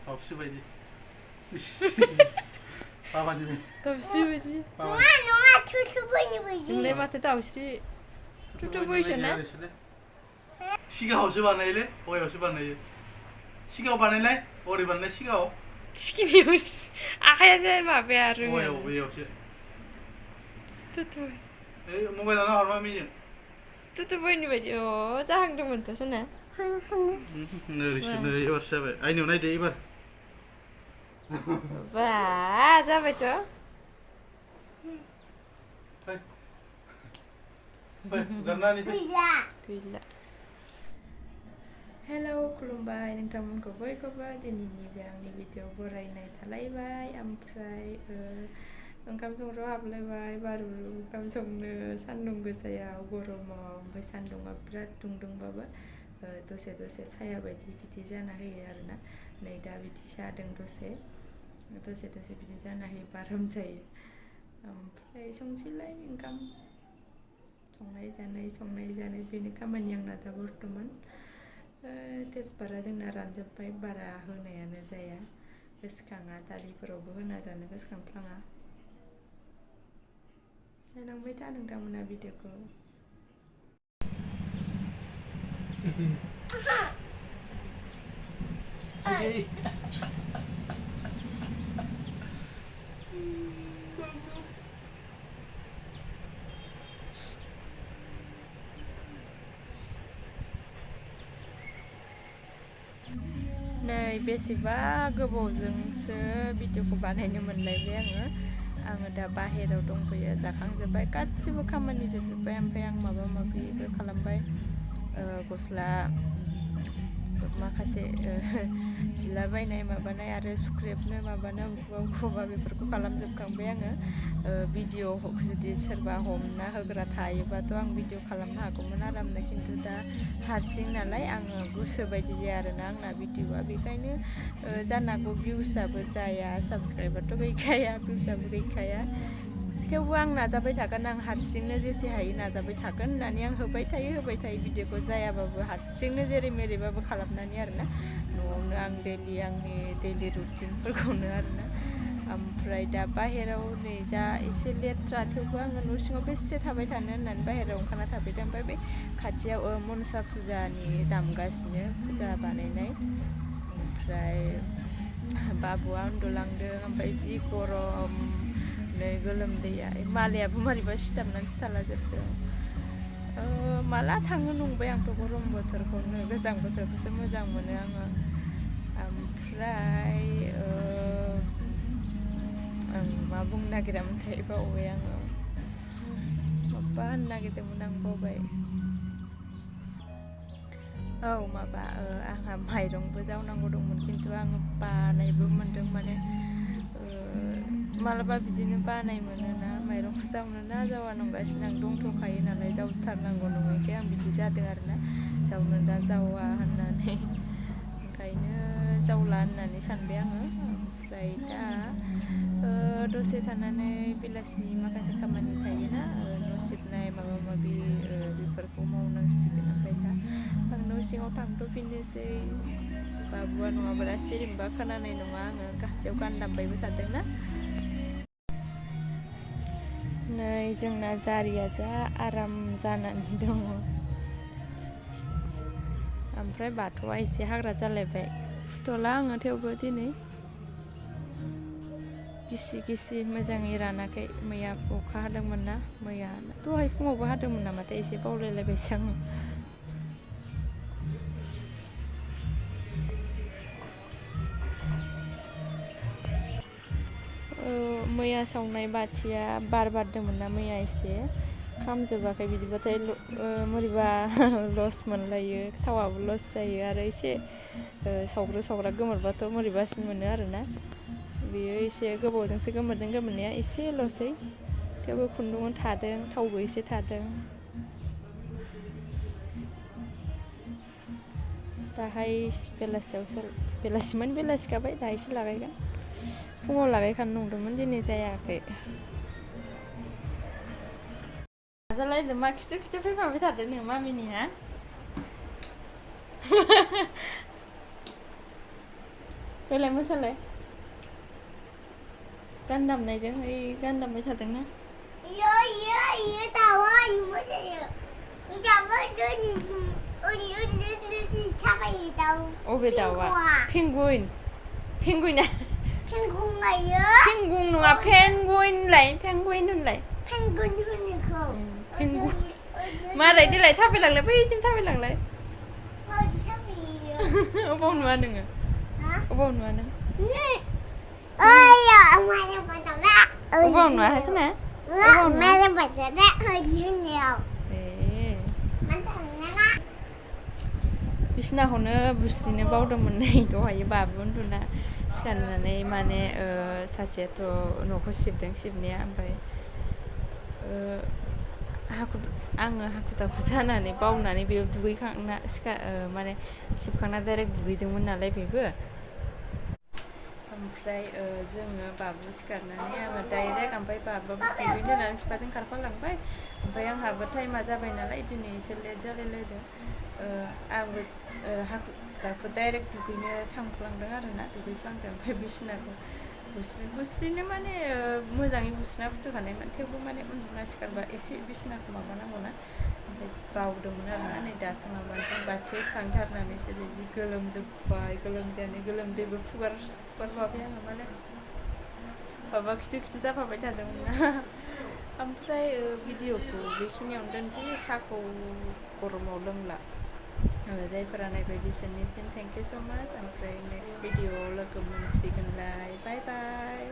दाउस्रि बायदि बाबानि दाउस्रि बायदि नङा थुथुबैनि बायदि नोंलाय माथो दाउस्रि थुथुबैसो ना सिगाङावसो बानायोलै बयावसो बानायो सिगाङाव बानायलाय ओरै बानायलाय सिगाङाव सिखिनियाव आखायासो माबाया रोङा बयाव बैयावसो थुथुबै ओइ मबाइलाव हर मामिजों थुथुबैनि बायदि जाहांदोंमोनथ' सोना नै एबारसो जाबाय आइनाव नायदो एबार बा जाबायथ' गैला हेलौ खुलुमबाय नोंथांमोनखौ बयखौबो दिनैनि बे आंनि भिडिअ बरायनाय थालायबाय ओमफ्राय ओंखाम संग्रायाव हाबलायबाय बारु ओंखाम संनो सान्दुं गोसायाव गरमाव ओमफ्राय सान्दुंआ बिराद दुंदोंबाबो दसे दसे साया बायदि बिदि जाना होयो आरोना नै दा बिदि जादों दसे बिदि जाना होयो बारम जायो ओमफ्राय संसैलाय ओंखाम संनाय जानाय बेनो खामानि आंना दा बर्थमान तेजपाता जोंना रानजोब्बाय बारा होनायानो जाया गोसोखाङा दालिफोरावबो होना जानो गोसोखांफ्लाङा नायलांबाय था नोंथांमोना भिडिअखौ नै बेसेबा गोबावजोंसो भिडिअखौ बानायनो मोनलायबाय आङो दा बाहेरायाव दंफैयो जाखांजोब्बाय गासिबो खामानि जोबजोब्बाय ओमफ्राय आं माबा माबिबो खालामबाय गस्ला माखासे जिलाबायनाय माबानाय आरो सुख्रेबनो माबानो बबेबा बेफोरखौ खालामजोबखांबाय आङो भिडिअ जुदि सोरबा हमना होग्रा थायोबाथ' आं भिडिअ खालामनो हागौमोन आरामनो खिन्थु दा हारसिं नालाय आङो गोसो बायदि जाया आरोना आंना भिडिअआ बेखायनो जानो हागौ भिउसआबो जाया साबस्क्राइबारथ' गैखाया भिउसआबो गैखाया थेवबो आं नाजाबाय थागोन आं हारसिंनो जेसे हायो नाजाबाय थागोन होननानै आं होबाय थायो भिडिअखौ जायाबाबो हारसिंनो जेरै मेरैबाबो खालामनानै आरोना न'आवनो आं आंनि दैलि रुटिनफोरखौनो आरोना ओमफ्राय दा बाहेराव नै जा एसे लेथ्रा थेवबो आङो न' सिङाव बेसे थाबाय थानो होननानै बाहेरायाव ओंखारना थाफैदों ओमफ्राय बे खाथियाव मनसा फुजानि दामगासिनो फुजा बानायनाय ओमफ्राय बाबुआ उन्दुलांदों ओमफ्राय जि गरम नै गोलोमदैया मालायाबो मारैबा सिथाबनानैसो थालाजोबदों माला थाङो नंबाय आंथ' गरम बोथोरखौनो गोजां बोथोरखौसो मोजां मोनो आङो ओमफ्राय आं मा बुंनो नागिरामोनथाय बावबाय आङो माबा होननो नागिरदोंमोन आं बावबाय माबा आंहा माइरंबो जावनांगौ दंमोन खिन्थु आङो बानायबो मोनदों माने मालाबा बिदिनो बानाय मोनोना माइरंखौ जावनो ना जावा नंगासिनो आं दंथ'खायो नालाय जावथारनांगौ नङैखाय आं बिदि जादों आरोना जावनो दा जावा होननानै ओंखायनो जावला होननानै सानबाय आङो ओमफ्राय दा दसे थानानै बेलासिनि माखासे खामानि थायोना न' सिबनाय माबा माबि बेफोरखौ मावनांसिगोन ओमफ्राय दा आं न' सिङाव थांथ'फिननोसै बाबुआ नङाब्ला सिरिमबा खोनानाय नङा आङो खाथियाव गान दामबायबो थादोंना नै जोंना जारिया जा आराम जानानै दङ ओमफ्राय बाथौआ एसे हाग्रा जालायबाय फुथ'ला आङो थेवबो दिनै गिसि मोजाङै रानाखै मैया अखा हादोंमोन ना मैया दहाय फुङावबो हादोंमोन नामाथाय एसे बावलायलायबायसो आङो मैया सावनाय बाथिया बारदोंमोन ना मैया एसे खामजोबाखै बिदिबाथाय बोरैबा लस मोनलायो थावाबो लस जायो आरो एसे सावग्रा गोमोरबाथ' बोरैबासिन मोनो आरोना बेयो एसे गोबावजोंसो गोमोरदों गोमोरनाया एसेल'सै थेवबो खुन्दुङा थादों थावबो एसे थादों दाहाय बेलासिखाबाय दाहायसो लागायगोन फुङाव लागायखानो नंदोंमोन दिनै जायाखै नाजालायदों मा खिथु फैफाबाय थादों नों मामिनि हा देलाय मोसालाय गान दामनायजों ओइ गान दामबाय थादोंना 이거 나와 이거세요. 이거 잡아이다. अबे दाउआ पेंगुइन पेंगुइना 펭귄가요? पेंगुइन नङा पेंगुइन होनलाय 펭귄 흔이고. पेंगुइन मारै देलाय थाबायलांलाय बैथिं थाबायलांलाय 어디 잡아이요? अबाव नुवा नोङो अबाव नुवा नों 어야 엄마는 받아라. अबाव नुवा हासना 엄마는 받아라. 어디 흔이요? ए 만나나? बिसिनाखौनो बुस्रिनो बावदोंमोन नै दहायो बाबु उन्दुना सिखारनानै माने सासेयाथ' न'खौ सिबदों सिबनाया ओमफ्राय आङो हाखु दाखु जानानै बावनानै बेयाव दुगैखांना माने सिबखांना डाइरेक्ट दुगैदोंमोन नालाय बेबो ओमफ्राय जोङो बाबु सिखारनानै आङो डाइरेक्ट ओमफ्राय बाबुआबो दुगैनो होनानै बिफाजों खारफालांबाय ओमफ्राय आंहाबो टाइमा जाबाय नालाय दिनै एसे लेट जालायलायदों आंबो हाखु दाखु डाइरेक्ट दुगैनो थांफ्लांदों आरोना दुगैफ्लांदों ओमफ्राय बिसिनाखौ बुस्रिनो माने मोजाङै बुस्रिना फुथुखानायमोन थेवबो माने उन्दुना सिखारबा एसे बिसिनाखौ माबानांगौना ओमफ्राय बावदोंमोन आरोना नै दासो माबानोसै बाथि खांथारनानैसो जि गोलोमजोब्बाय गोलोमदैबो फुगारबाय आङो माने माबा खिथु जाफाबाय थादोंमोन ना ओमफ्राय भिडिअखौ बेखिनियावनो दोनसै साहाखौ गरमाव लोंला जायफोरा नायबाय बिसोरनिसिम थेंक इउ स' माच ओमफ्राय नेक्स्ट भिडिअआव लोगो मोनसिगोनलाय बाय बाय